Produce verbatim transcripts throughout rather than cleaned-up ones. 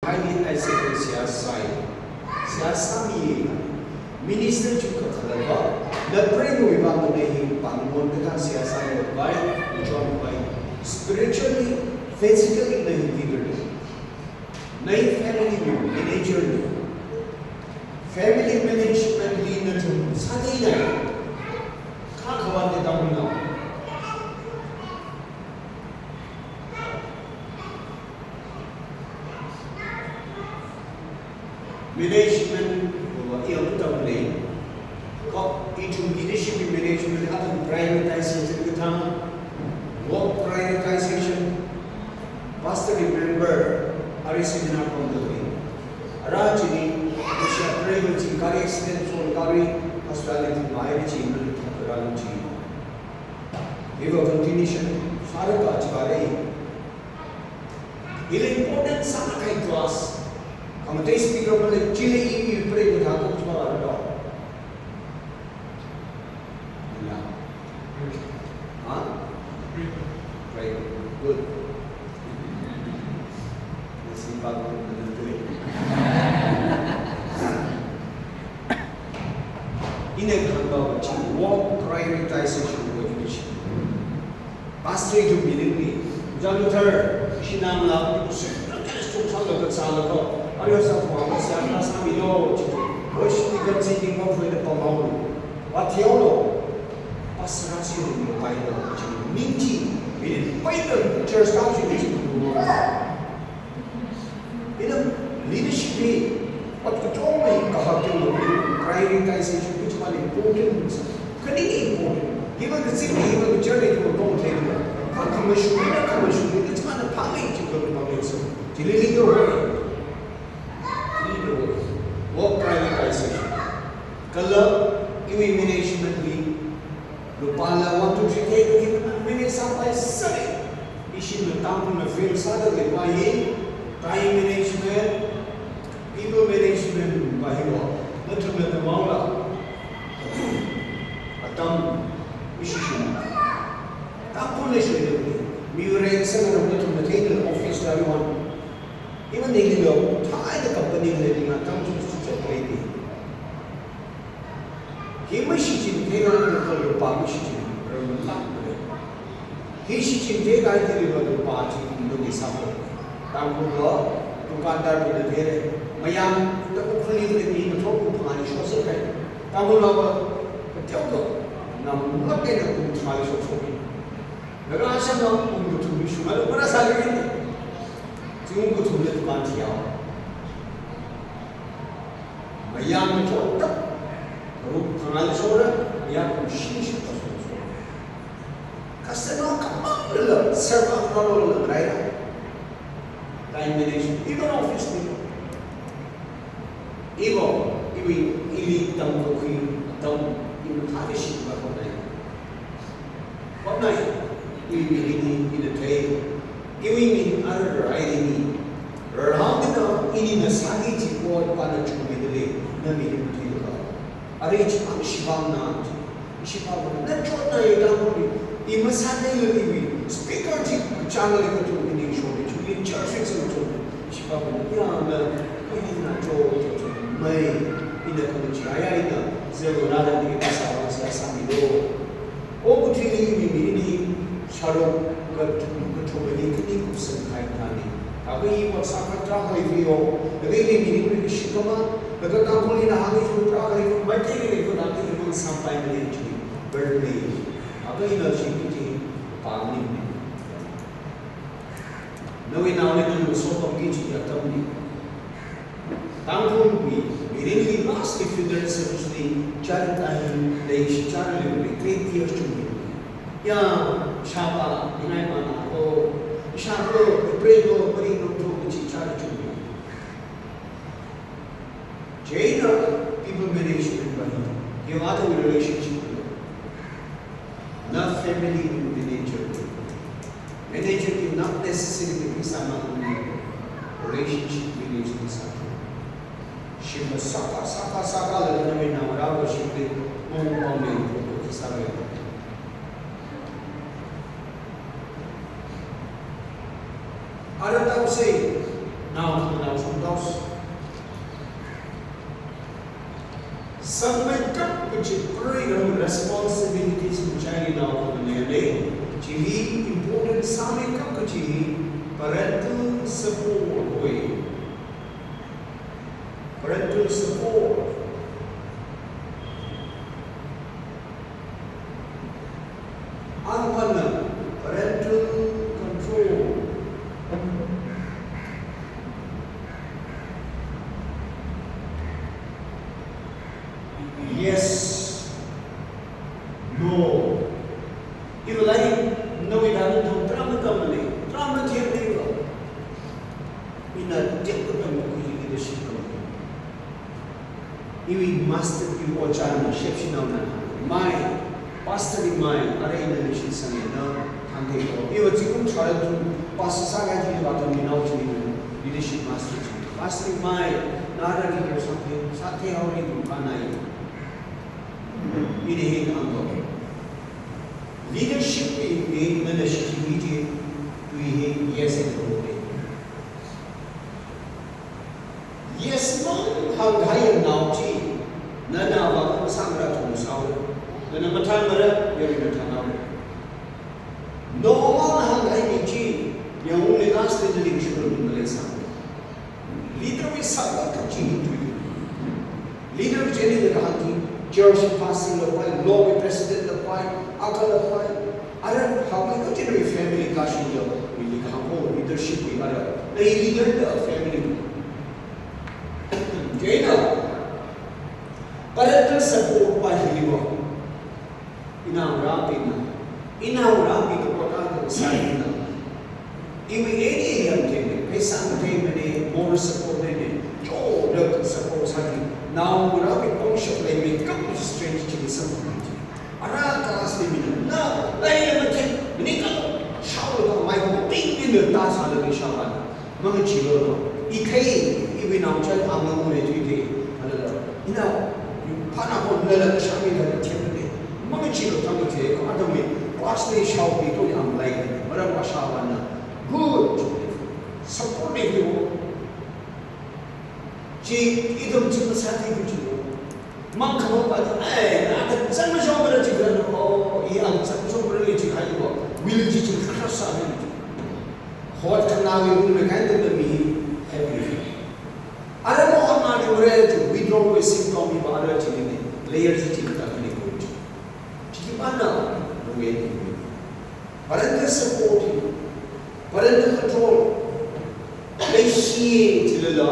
Highly isolated, seihā sāi. Seihā sāmi. Minister chi kakhalatva, na preiwui vang na hi pāngmon kathā seihā sāi, vai, na chonvai. Spiritually, physically, na hi leader. Na hi family manager. Family management li nathum sāni na. Kha khawa de dam na. Management, uh, iya mutang lei. Kha ithum leadership management atam prioritization kathā, work prioritization. Pastor remember, ari seminar pamda lei. Ara chili, Asia Travel chi gari accident zone gari, Australia li bai chi, nali thakra chi. Iva continuation, sāra ka chi kare. Hili important sāna kai class. Kamatei speaker male chili i i pray ko thā ko chuma la do. Ya. Ha? Pray. Good. Let's see, Father, we will do it. Ina khanba chi work prioritization ko chi. Pastor ithum mining ni, John Luther, shinam la, sum na kala sum sa lo, sa lo ko, ariyo sa ko, sa na sa mi lo, chi, ko shi ni kan si ni ko fue de pamau lo, wa theo lo, pastor si lo, lo pai lo, chi, ning chi, mining pai lo, church ka chi, chi, Ina leadership hi, what we told me, kahak tenglo, prioritization, which one important? Kani important? Hiva kazip, hiva kajar, hiva kong thei, ka khamashung, hiva khamashung, hiva chimana phangai, chimana phangai, so, chili leader ho. Leader ho. Work prioritization. Kala, iwui management li, lupā la one, two, three, thei, thei, manage sāpai sāi. Ishinna Tangkhulna fail sāda leipai hi, time management, people management pa hi lo, nathumna tamao la. Atam, ishi shin. Tangkhulna shin de, mi ure sāna nathumna theida office da everyone. Even they need a high company le, atam chu chu chu lei. Hi mashichin theingai, lupā mashichin, ram lak le. Hi shichin theingai thili va lupā chi kum tungli sāko. Tangkhul va, dukandar bina theire. Mayang, ta Ukhrul li le mi mathok kum phangāli shosāre. Tangkhul va, kateo ko, namlak eina kum tharāli shosāre. Naga sham va kum kathumli shungai lo, mara sāli. Chi kum kathumli dukan thiyao. Mayang mathok tak, ruk thangal sora, mayang kum shi shi pasang sora. Customer kamang lala, serve up lala, lala, rai rai. Time management, even office ni. Ivo, ivi, ili tam ko khi, tam, ivi thani shi ba ko nai. Hotnai, iwui mirin hi ina thei, iwui mirin ara rai ni. Rarhao kida inina sāki chi ko pana chungmei dalei, na mirin thei ka. Are chi ang shibang na chi. Shibang na chotna ye ka ko ni. I masāthei le iwui. Speaker chi chang le ka tu ini shoni chu ni church fix na chu. Shibang na ya na, ini na cho cho cho. Mai, ina kami chi aya ina. Zelo na da ni ka sa wa sa sa mi lo. O, kathili mi mi ni, sharok, ka, kathumani kani kusang khai thani. Kha iva sākha tharākha ivi yo, laga mi mi ni mi shikama, laga Tangkhul ina hāngi chu tharākha ivi, maithei ni ko dati ni mang sampai ni chi, birthday. Kha ina chi chi, pāngni. Nawui naoli nana sopamki kaji atamli. Tangkhulwui mirinli last funeral service li chāra tai, leishi chāra leiwui twenty years chungli. Ya, shāpa, inai mana ko, ishāko, iprei ko, pari ko, to kaji chāra chungli. Chieina people management pa hi, yo ata relationship lo. Na family manager. Manager ki not necessarily pheisā mang ni, relationship management sā. Shim sākha, sākha, sākha la na me na ra wa shim le, mo mo me ko ko sā le. Ara tau se, nao, nao, Sāmeikap kachi program responsibilities machai nao khanei. Chi hi important sāmeikap kachi hi parental support hoi. Parental support. Akhana parental control. Yes. No. Iwui lairik nawui dana thang drama tamli, drama theater lo. Ina tek ko tamli leadership tamli. Iwui master, iwui ojāna, shepshi naona. Mai, pastor li mai, arui ina leadership sāngna, thang thei ko. Iwui zingkum tharan tu, pastor sāngai tu, iwui atam minao chi, leadership master chi. Pastor li mai, nara leader sāthei, sāthei haori tu kanai. Ini hi hāngko. Leadership hi, hi, nana shi chi, hi, tu hi, yes, hi, tu hi. Yes, mang hānghai nao chi, nana va ko sāngra thong sao. Nana mathāngra, yari na thānao. No mang hānghai mi chi, yangli last li shurun malei sao. Leader wui sāmeikap chi hi tu. Leader chili le kahāng chi, church pastor la pai, lo wui president la pai, akha la pai. Ara haomeikap chi nawui family kashin yo, wui li kahāng ko leadership wui ara. Nawui leader la family. Chieina, parental support pa hi wo. Inaorabingna, inaorabingna kotang kong sāina. Iwui area yam thei, pheisā mathei mane, moral support mane, cho rak support sāki. Naorabing pongshap leimeikap strength chi samphang chi. Ara class li mina, na, lai mathei, mani ka, shao lo ka mai ko, ping ping lo ta sālaga shao ba. Mangacheealu, i thei, iwui naochān amang mei tui thei, ala la. Ina, phana ko nala shami da themde. Mangacheealu thang thei, ko atam mi, class li shaopi to yamlai, maram ashāvāna. Good. Support ni ko. Chi, ithum chi masāthei ko chi. Mang khamang pa, ai, na ka chang shong mara chi kala, oh, i ang chang shong mara chi khai ko. Will chi chi kha sāni. Hot khanaowui room li kaida mi happy. Ara mo hot na ni mare chi withdraw wui symptom hi ba ara chi ni layer chi chi ta ni ko chi. Chi khipāna, no way ni. Parental support, parental control. Leishi chilala,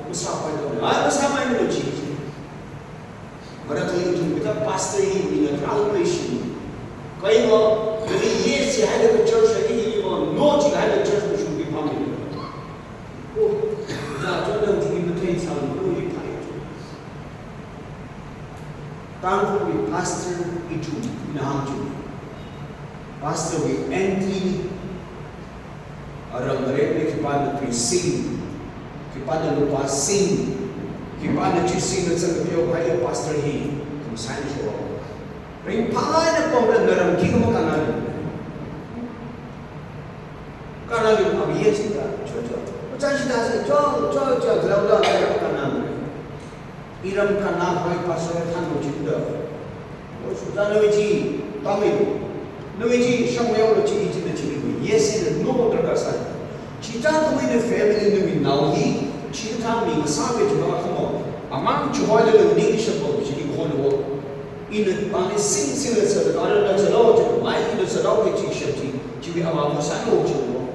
masāpai to. Ai, masāpai ni chi. Mara kali ithum kita pastor hi mina trial machine. Kainga, kali yes chihailaga church hi hi ko, no chihailaga church mashungki pammi. Oh, za chonang chi mathei sālu ko hi phai. Tangkhulwui pastor ithum ina hāng chi. Pastor wui entry Ara marek ni khipāna tui sing, khipāna lupā sing, khipāna chi sing na zang pio hai pastor hi, kum sai ni shuwa. Ringphāna pongda naram khi kuma kanali. Kanali abi ye sing da, cho cho. Cho sing da sing, cho, cho, cho, glau da, kanali. Iram kanahoi pastor thanlo chida. Oi, suta nawui chi, pammi. Nawui chi, shangweo lo chi, chi na chi ni. Yes, in no darkar sai. Chithāda nawui family nawui nao hi, chithā mi masāwui chi ba khamo. Amang chi hoila lo ni shabo chi ni khon wo. Ina pāni sing sing la sa, ara la sa lo chi, mai ina sa lo ke chi shap chi, chi wi ama masā lo chi wo.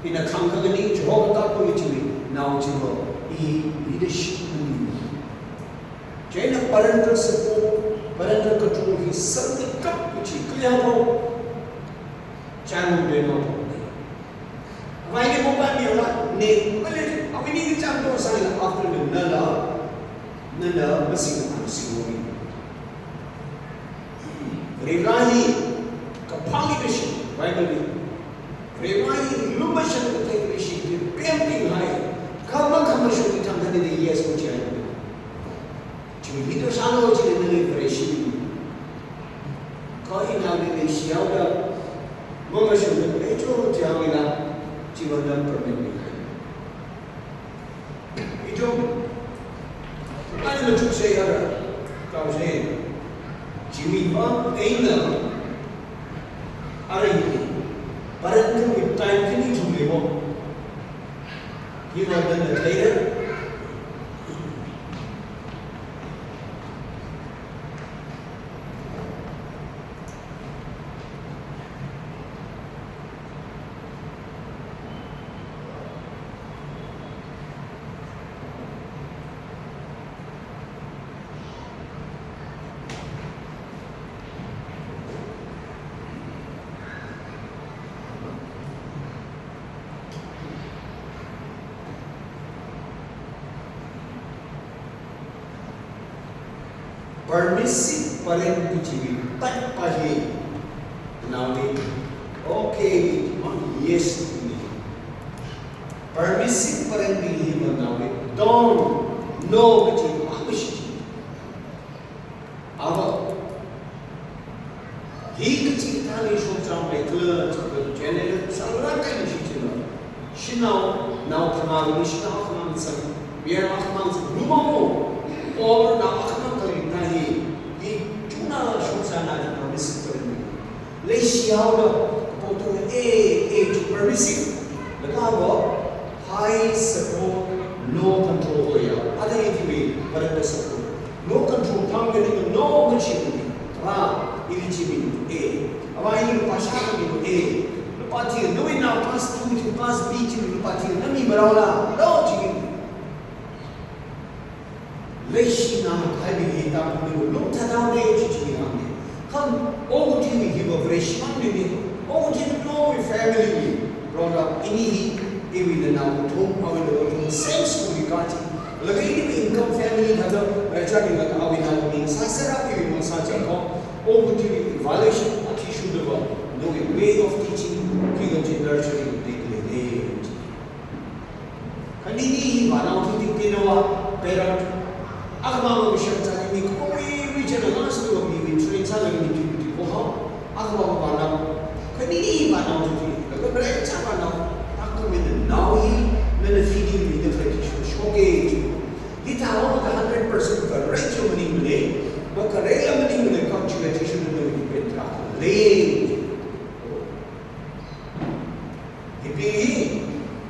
Ina khangkha ni chi ho ta ko chi ni, nao chi wo. I leadership ni. Chieina parental support, parental control hi sāmeikap kachi clear ho. Chang de no. Vai ni mo pa mi la, ne, male, awui ni chang to sai la after me na la, na la, masing ang sing mo ni. Rira hi, kaphang ni kashi, Bible ni. Rira hi, lumashan kathei kashi, pamping hai, kama kama shun thang thang ni yes mo chi hai. Chi leader sālo chi nali Vareshi. Kha ina nali shiyaoda, mama shunga, eh, cho, chiang ina, chi va nam permit ni. Jong, ani machuk sei ara, kau sei. Chiwui vang eina, ara yuri, paran kami time kani chungli mo. Hiva nana theira. Permissive parent kachi takpa hi naoli, okay, mang yes ni. Permissive parent bing hi manaoli, don't, no kachi mamashi. Ava, hi kachi kathāli shokchāmei khala, chākha general sāra kaji shichinna. Shanao, nao khamang ni shanao khamang sang, mayar khamang sang, lumamo, or nao khamang kali na hi, hi chungna shokchāna di permissive parent bing. Leishi haoda, kapo tongna, eh, eh, chi permissive. Laga ava, high support, low control hoya. Ada ithumwui, parental support. Low control phang kani no kachi ni. Ava, ili chi mi, eh. Ava, ili lupā shā kani, eh. Lupā thi, nawui nao class two, class B chi lupā thi, na mi marao la, no chi. Leishina, hai mi hi ta kuni lung thada ne chi chi ni hāng ni. Kha, o ti ni hi va fresh man ni ni. O ti ni no family ni. Rona, ini hi, iwui na nao thum, awui na thum, same school ni kachi. Laga ini mi income family thada, racha ni laga awui na mi sāsera iwui masā chākha. O ti ni evaluation, athi shuda va, no way of teaching, ki ga chi nurturing, ni ni ni. Kha nini hi vānao thuting tinawa, parent. Akhamang mishang chani mi kawui region last to mi mi train sālala mi tui tui ko hao. Akhamang vānao. Kha nini hi vānao thuting. Laga brand sā vānao. Takumi nao hi, nana feeding mida khalei sho shoke chi. Hithāhaoda hundred percent correct chi maningmana. Ba correct la maningmana, kha chi la chi shu na mi depend ra lei. Ipi hi,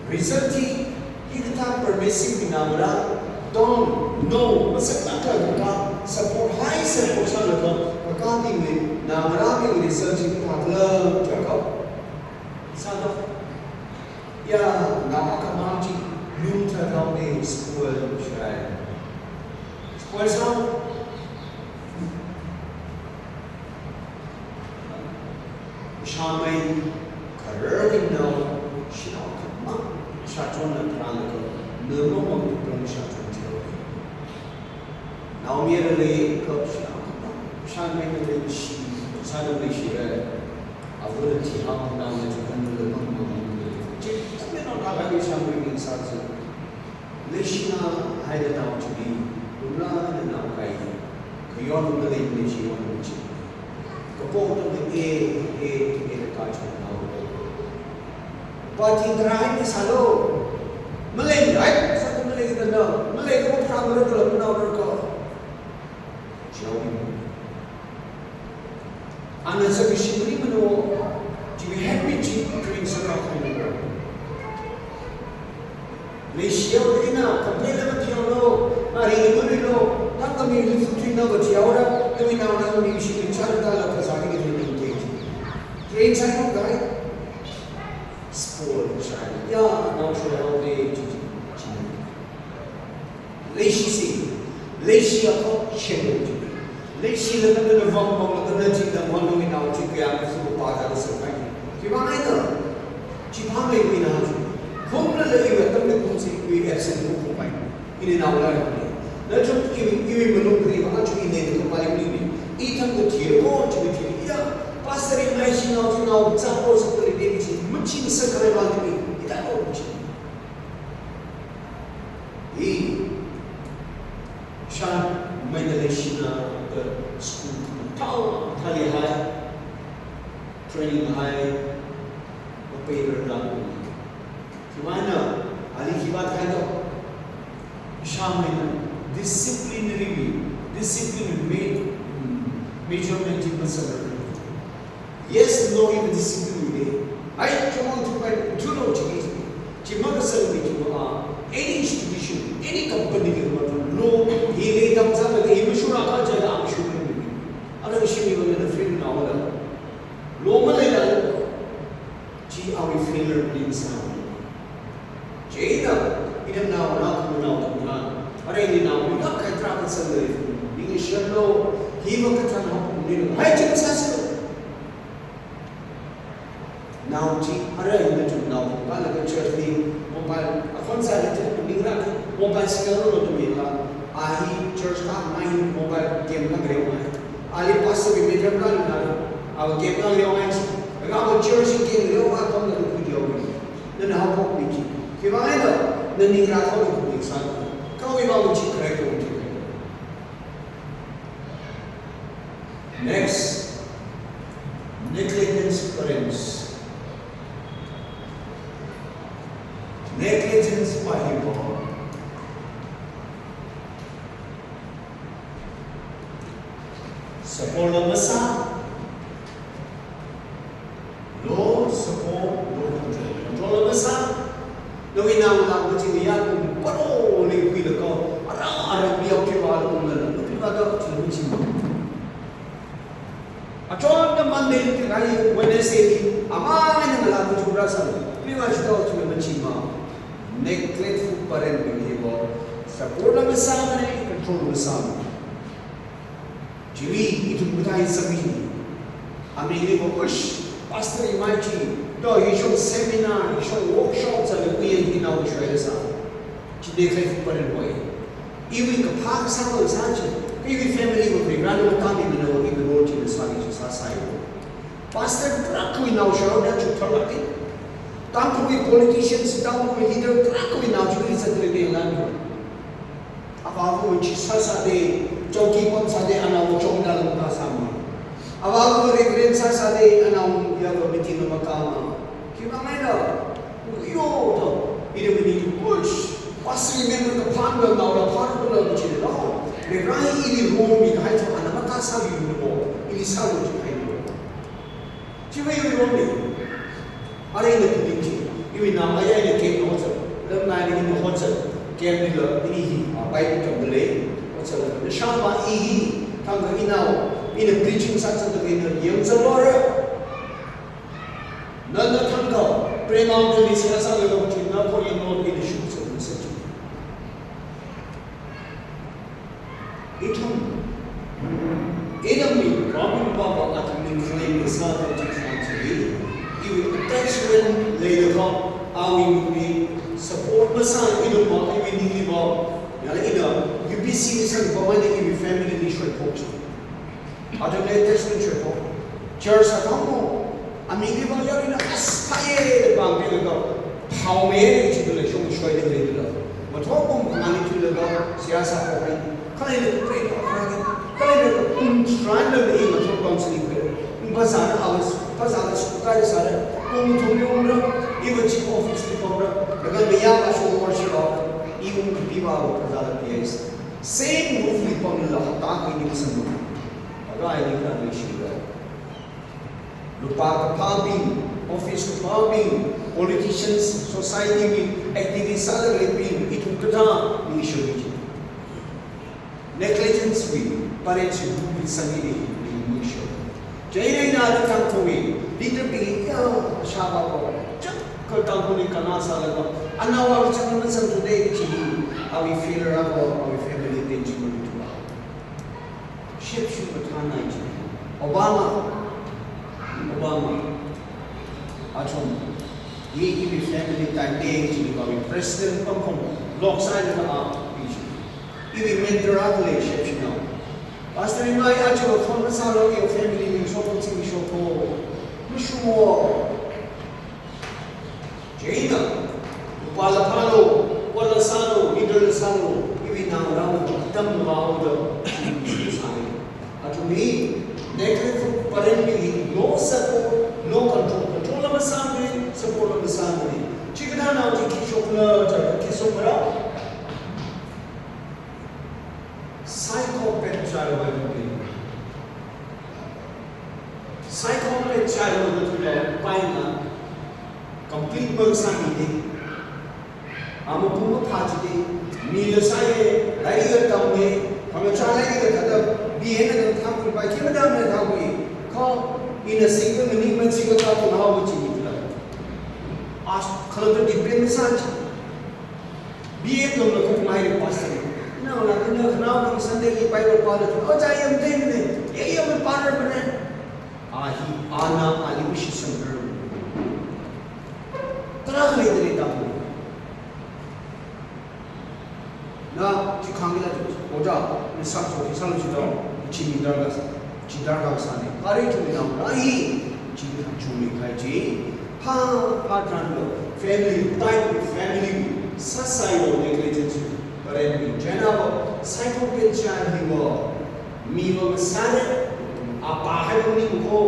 result hi, hikathā permissive bingna mara, don't, no, masak lāka, support, high support sālaga, kakā bingna mara bing result hi kathā khala, chākha. Sāda. Ya, nao akhamang chi, lung thada ne, spoil shai. Spoil sā. Shāmei khararwui nao, shanao khamang, shāchonna tharālaga, nirmamang kupang shāchon theo. Naomayara leikha shanao khamang, shāmeina leishi, shāna leishira, avana thihao, naona chikhanna nirmamang, chi, tamei nao thākha shāmei mi sāsa. Leishina haida nao chili, lumla na nao kai, khayon lumla lei leishi wan chi. Kapo tongna e, e, e, kachon nao. Pati tara hai ni sālo. Malei hai, sāda malei da nao. Malei ko phra malei da nao ko. Chiao ni. Ana sāki shimli mano, chiwui habit chi train sākahai mano. Leishiya ina complain la mathiaolo, mari ni mari lo, tangkami li futu na mathiaora, kami na na mi shimli chara tala phasā ni ni ni. Train sāki kai. Spoil child. Ya, nao shoi hao de, chi, chi, chi. Leishi si, leishi akho shendo chi. Leishi la kana na vang vang la kana chi na vang lo ina chi kaya na su pa ta sa kai. Chi vang ai na. Chi pa mai kui na chi. Khum la le iwa tam ne khum si kui absent khum khum pai. Ini nao la ni. Na chung iwi, iwi malung kri ma chung ini ni ko pali ni. I thang ko thir ko chi thir ya. Pastor in mai shi nao chi nao cha ko sa ko le ni chi. Mu chi sa kare ma ni. I ta ko chi. Hi, shan, mai na leishina, the school, thao, thali hai, training hai, mapai rarda. Khimana, ali khiva thai to. Shāmeina disciplinary wui, discipline wui me-, mm, measurement chi masangra. Yes, no, iva discipline wui de. Ai, chungmeithui pai, thulo chi, chi. Chi makasang mi chi ma, any institution, any company ki ma, law, hi lei tamzanglaga, hi mashungra kaja la mashungra mi. Ara shimiva na freedom na wala. Law maleila. Chi awui failure bing sā. Chieina, inamnao, naothotnao, tangda. Arui naonao, yak khai tarākha sālei. Ningshilo, hiva kathāna haophokli. Hai chim sāsa. Nao chi, arui ina chum nao, kala ka church li, mobile, akhon sāli church, ningra, mobile signal lo tumila. A hi church ka ngai mobile game ka ngareo ngai. Ali pastor ki meeting ka ngai. Awa game ka ngareo ngai chi. Ka awa church game ngareo ngai kong na video ngai. Nana haophok mi chi. Khiwuivang eina, na ningra thao na ningsā. Kawui vang chi kharei kong chi. Next, negligence parents. Negligence pa hiva. Support la masā. Law, support, law, control. Control la masā. Nawui naonao kachi ya kum paro le khuilaga. Ara, ara, bi au kiwa la kum la. Bi ba da chi chi. Achon da Monday li kai Wednesday li, amai na ngala kuchura sa, prima chito chuma machima. Neglectful parent bing hiva, support la masāmana, control la masāmana. Chili, ithum kathā sāmi. Amei li ko kush, pastor imai chi, to hishong seminar, hishong workshop sa le kuyen hinao shwai sa. Chi neglect parent wui. Iwui kaphā kasā lo sā chi. Iwui family wui run lo tami mano iwui role chi sāli chi sāsai. Pastor tarākhawui nao shao da chu thar laki. Tangkhulwui politicians, Tangkhulwui leader tarākhawui nao chu i sātri ne lan. Avāva chi sāsā de, chowki pam sā de, anao chowkidar lo kasā ma. Avāva reverend sāsā de, anao ya lo meeting lo makā ma. Khiwuivang eina, yo, to, ina mini push. Pastor member kaphā lo, nao la phā lo, lo, chi lo. Reverend ili role mi kahai to, ana makasā yu lo, ili sālo chi hai lo. Chiwui role mi. Arui na puding chi. Iwui nao aya ina camp lo hotsā. Lam nai ni ina hotsā. Camp ni lo, ini hi, a, Bible tamda lei. Hotsā lo. Na shāva i hi, thangkha inao, ina preaching sāsā da ina yangzā lo ra. Nana thangkha, Prayer Mountain li sāsā lo, china ko yanglo ina shuk sā, sā chi. Ithum, ina mi, Brahman Baba athumli claim kasā kaji sāchi, iwui attachment leilaga, awui mi support masā, ithum ma, iwui ningli ma, yala ina, U B C li sāpamana iwui family li shwai phok chi. Athumli attachment shwai phok. Church athang mo, aming li bang yari na as paye de bang de lo. Thao me de chi de shong shoi de de lo. Mathok kum ngani chi lo, siyasa ko kai. Kalai le pray ko kai. Kalai le kum tran de ni mathok counseling ko. Kum bazar house, bazar school kai sare. Kum thong ni umra, iwui chief office ni umra. Laga maya ka shong worship ko. Iwui pi ba ko bazar P S. Same roof li pamla hapta ko ni sanu. Aga ini ka ni shi lo. Lupā kaphābing, office kaphābing, politicians, society wui activist sāda leibing, ithum kathā ningshoi chi. Negligence wui, parents wui, wui sangini, ningshoi. Chieina ina da thang kumi, leader bing, ya, shāva ko, chak, ko thang kumi kana sāla ko, anawa ko chak na san today chi, awui failure ko, awui family tension ko, Shepshu kathāna chi. Obama. Obama. Athum. Hi iwui family time day chi ni kawui president pamkhong. Lok sai na ka a pi chi. Iwui mentor a kule shepshu na. Pastor Imai achu phone sālo iwui family ni shok chi shok ko. Mushumo. Chieina, lupā la phālo, ot la sālo, leader la sālo, iwui naongarā atam la order sāi. Athumli, negligent parent bing hi no support, no control, control la masāmana, support la masāmana. Chikathā nao chi khi shokna, chi khi shokra. Psychopath child na thula paina complete mang sāmida. Ama pung maphā chida, mila sāya, lairik tama, khangachā lairik thāda, B A na thākhui, pai khema dam na thākhui, kha ina singda maning machi kathā pung haowa chi ni thula. As, khala to depend sā chi. B A tamla kha mai pastor. Ina la ina khanao kang Sunday li Bible pāda, o cha yam teng ne, ya yam pāra mane. A hi, ana ali bishi sangkar. Tarākha leidalei tamu. Na, chi khangila tu, oja, ni sācho, ni sālu chito, chi ni darga sā, chi darga sāni. Kare tu ni nao, rahi, chi ni chumi khai chi. Pha, pha tran lo, family, time with family, sasai lo, negligence, parent, china lo, psychopath child hiva, miva masāne, apa hai lo ni ko,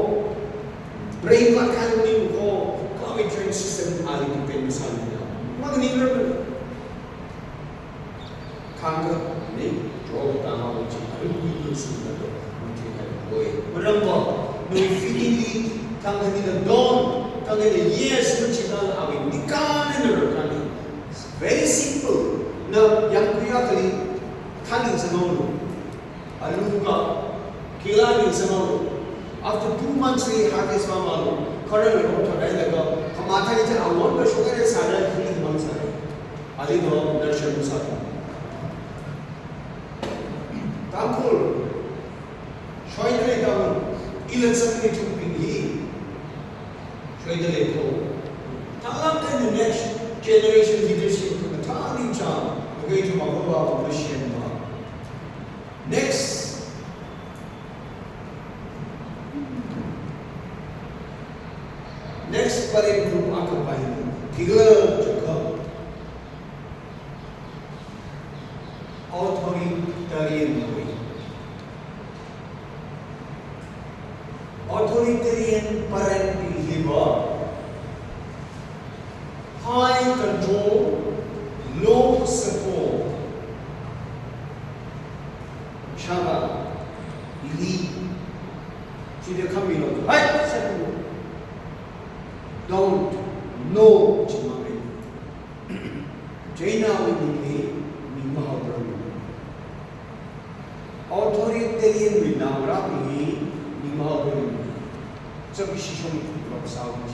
brain va khai lo ni ko, kha immune system ali depend masāne. Magni lo. Khangkha ni, draw tanghaowa chi, arui kuikui singda to, mathei haowa. Maramva, nawui feeling li, khangkha nila don't, khangkha nila yes, machila awui nikana na rarkani. It's very simple. Na yangkui akhali, khaning sanghaolu. Alu ka, kila ning sanghaolu. After two months li harvest mamālu. Current lo thāda laga, khamathā ni cha awon ka shokare sāra, healing mang sāra. Ali do nurture masāthu. Tangkhul, shoidalei Tangkhul, ila chang ni chuping hi. Shoidalei ko. Tanglam ka ni next generation leadership ka thāning cha, okay, to ma ko ba ko machine ma. Next. Next parent group akha pai ni. Tigla chukha. Authoritarian bui. Authoritarian parent behavior. High control, low support. Shaba, ili, chida khamilo. Hai, satu. Don't, no, chimamai. China wini ni, ni mahabrang. Authoritarian wui naongarābing hi, ni mahabrang. Chabi shishong drop sound.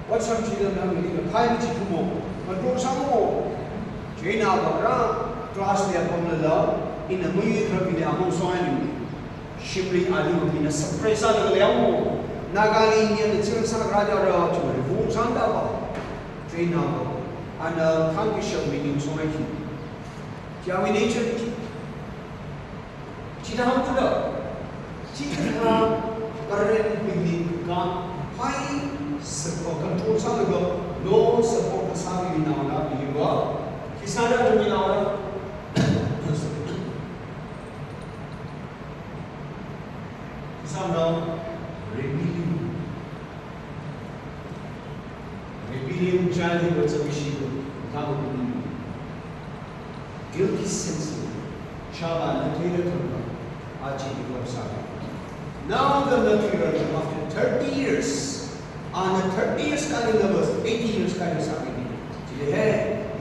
What some children are really the time to mo, but drop sound mo. China bara, class le apam la, ina mayu kharabing le among sound. Shimli ali mabingna suppress sālaga leomo. Nagali Indian na chil sāra jara chu revolt sāda ba. China ba. Ana khangki sham meaning so mai chi. Chi awui nature chi. Chithāda. Chithā parent bingli ka pai support control sālaga, no support kasā mi naongarābing ba. Khi sāda mi naongarā. Samrao, rebellion. Rebellion child hi what's a machine? Guilty sense. Shaba na thei na thang. Achi develop sāda. Now the material after thirty years. Ana thirty years kali levels, eighty years kali sāda. Chile he.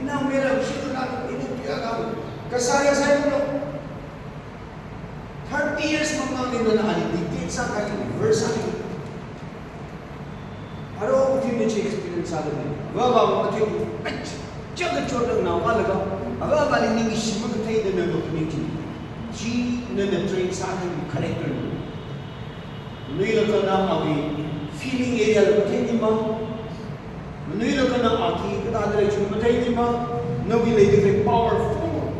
Ina mera shituna, ina tiya ka. Kasā ya sai lo. Thirty years mamangli nana ali dictate sākahai verse ani. Aro uthi mi chi experience sāda ni. Avāva mathei, ai, chaka chotna nao kalaga. Avāvali ning ishi makatheida na lo kani chi. Chi nana train sākahai character ni. Nuilakha na awui feeling area la matheini ma. Manuilakha na aki kathāda lei chi matheini ma. Nawui leida khalei powerful.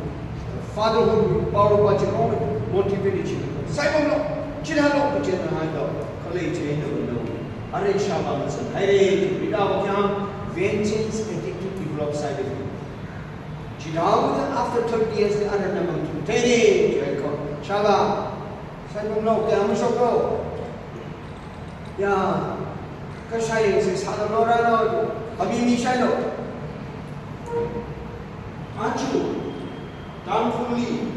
Fatherhood power pa chi kong motivate chi. Saibamlo, chithālo, kachena haida. Khalei chi na nawui. Are shaba na san. Haire, rida wa kya, vengeance attitude develop sāda. Chithāda after thirty years, ana namang tu. Tere, chi ko. Shaba. Saibamlo, kya mashoklo. Ya, kashai si sāda lo ra lo, abi mi shai lo. Achu, Tangkhulli,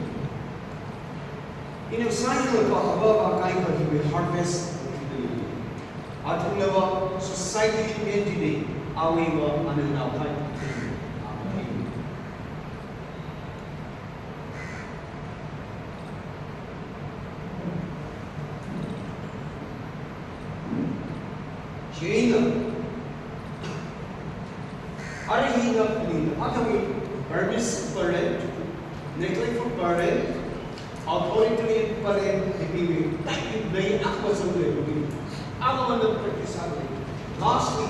Ina sāyanglaga avāva kaikha hiwui harvest. Athumnava society li pen jine, awuiva ananao hai. Chieina, arui hina puni, athumwui permissive parent, neglectful parent, authoritarian parent, hiwui type hi lei, akha masang lei, akha mana practice sālei. Lastly,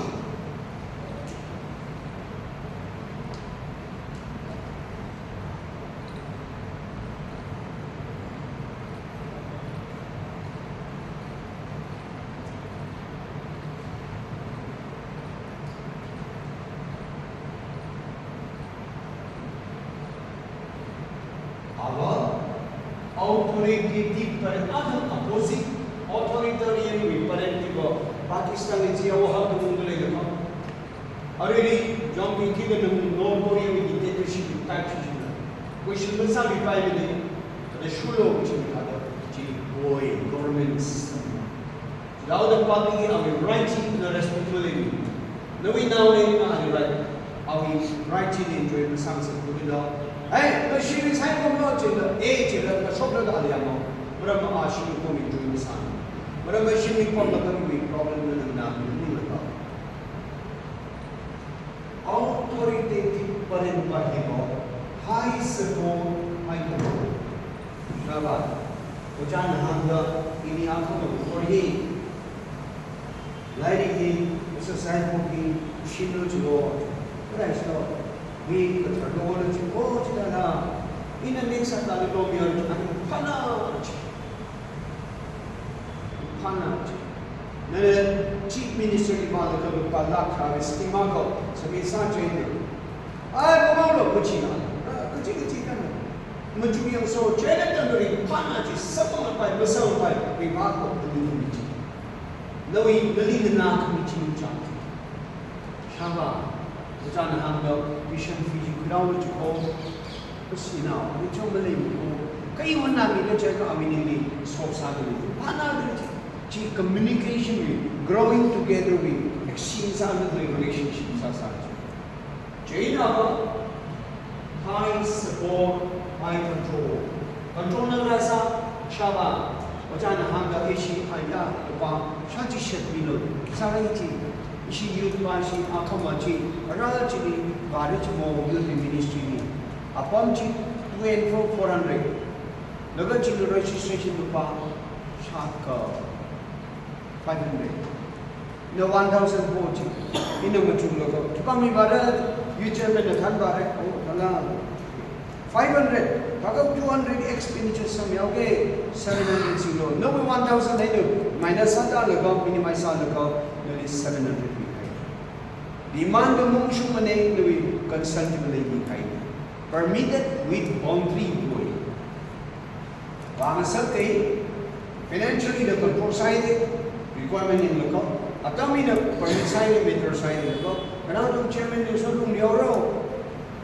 ava authoritative parent, athum opposite authoritarian wui parent hiva Pakistan li chi yaohak tumung leilakha. Aruili jong mi kida nang North Korea wui dictatorship type chi china. Question masāmipaimane, kada shulo chi mi kada, chi boi government system. Lao the public hi awui right chi na respect maleimi. Nawui naole na awui right, awui right chi na enjoy masāngasakmana. Hey, na shiri sai komlo chila, eh, chila, na shoklo da ali amo. Maram a shiri kom enjoy masāna. Maram a shiri kom la kami problem na na na na na. Authoritative parent pa hi mo, high support, high control. Shaba, ojāna hāngda, ini akhama khorhi, lairik hi, exercise book hi, shimlo chilo, kadaisilo, hi, katharlo lo chiko, chidala, ina next atāli lo mi ar, ani phana chi. Phana chi. Nana Chief Minister li vālaga lupā lakh tharā scheme akha submit sāchina. Ai, pamanglo, kachina. Ah, kachi, kachi kan. Machuk yangso, china tamri phana chi, sāpangpai, masāpai, ri vāko, ani chi. Nawui, nali nana khami chi chang. Shaba, ojāna hāngda, tuition fee chi khuirao chiko, kasinao, ni chong maleiko, kai honna mi na chai ka awui ningli, sok sāda lei, phana da lei, chi communication wui, growing together wui, exchange sāda lei relationship sāsā. Chieina, high support, high control. Control na rāsā, shaba, ojāna hāngda ishi aya, pa, shāchishat milo, sārai chi, ishi youth pa shi, akhama chi, ara chili, vāra chi mo, youth ministry li. Apam chi, two and four, four hundred. Laga chi registration lupā, shākha, five hundred. Na one thousand four chi. Ina machuk lo ko. Tukang mi vāra, youth chairman na than vāra. Oh, kala. Five hundred. Kaga two hundred expenditure sum yaoke, seven hundred silo. Na one thousand hai no. Minus sāda laga, minimize sālaga, nali seven hundred mi kai. Demand da mungshung mane, nali consult mane mi kai. Permitted with boundary boy. Vāngasak kei, financially na control sāhaide, requirement yanglaga, atam hina permit sāhaide, matter sāhaide laga, kanang atam chairman na so lung liao rao,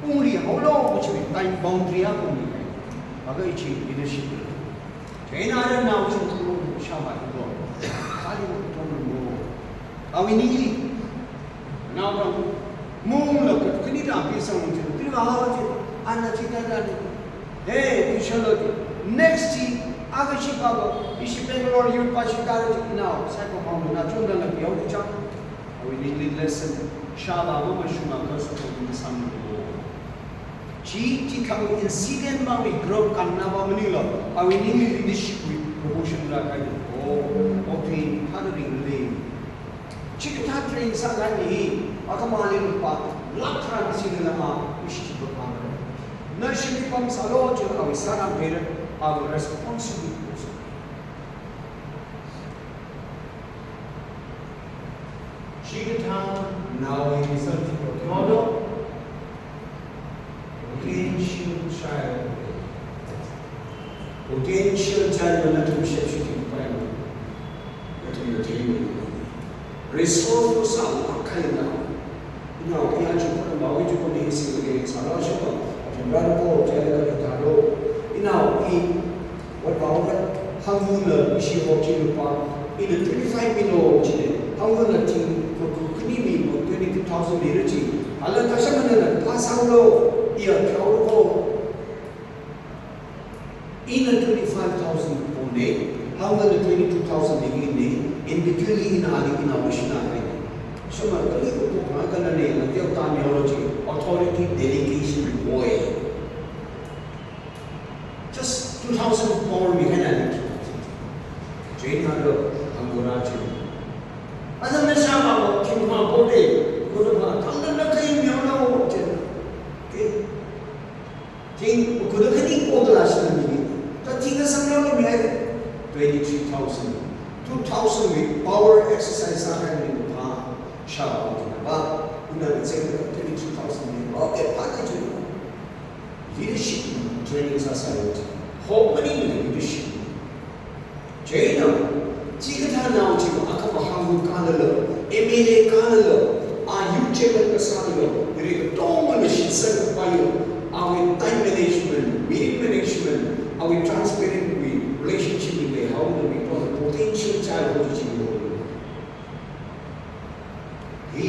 ungli haolo, which means time boundary a ungli kai. Aga ichi leadership. Chieina ara nao chi lo, shaba lo. Kali lo, lo. Awui ningli. Nao rang, mungla ka, kani rang pi sang chi, tri ma hawa chi, ana chi ta ta ni. Hey, tuition lo chi. Next chi, aga chi pa lo, ishi Bangalore youth pa chi ta chi, nao, sai ko ma na chun da na piao di chang. Awui ningli lesson, shaba mama shunga ka sa ko ni sam lo. Chi, chi thang incident ma mi group kan na ba maninglo, awui ningli leadership wui promotion la kai. Oh, okay, ha da ring le. Chikathā train sālāk ni hi, akhama li lupā lakh tharā singla ma, ishi chi pa pamra. Na shimli pamsālo, chila awui sāram pera, awui responsibility. Chikathā naowui result chi pa kyodo. Potential child. Potential child na nathum shepshi pai. Nathum na thei. Resource sālāk kahaina. Inao, iya chu pa nao, i chu pa ni si le sālāk shapa. Athum rāko, child ka thālo. Inao, i, what about that? Hangvana ishi hokchi lupa, ina twenty-five milo chine, hangvana thing ko ko khani mi ko twenty-two thousand mira chi, ala tashamanana pass out lo, iya thauro ko. Ina twenty-five thousand pone, hangvana twenty-two thousand ni ne, in between ina ali ina mashina hai. Shama kali ko ko kana ne, na teo ta neology, authority delegation boy. Just two thousand power mi kana ni. Chieina lo, angora chi. Ana na shama ko, kim ha bote, ko to ha, tangda na kai mi lo, chen. Okay. Thing, ko to kani ko to la shi ni. Ta thing na samlo mi hai. Twenty-three thousand. Two thousand mi power exercise sa kan ni pa. Sha pa ni ba. Una na zeng twenty-three thousand mi. Okay, pa ni chu. Leadership training sāsāya. Hokmani leadership. Chieina, chikathānao chi akhama hanglu kalala, M L A kalala, a youth chairman kasāla, ri katongana shitsang kapaila, awui time management, meeting management, awui transparent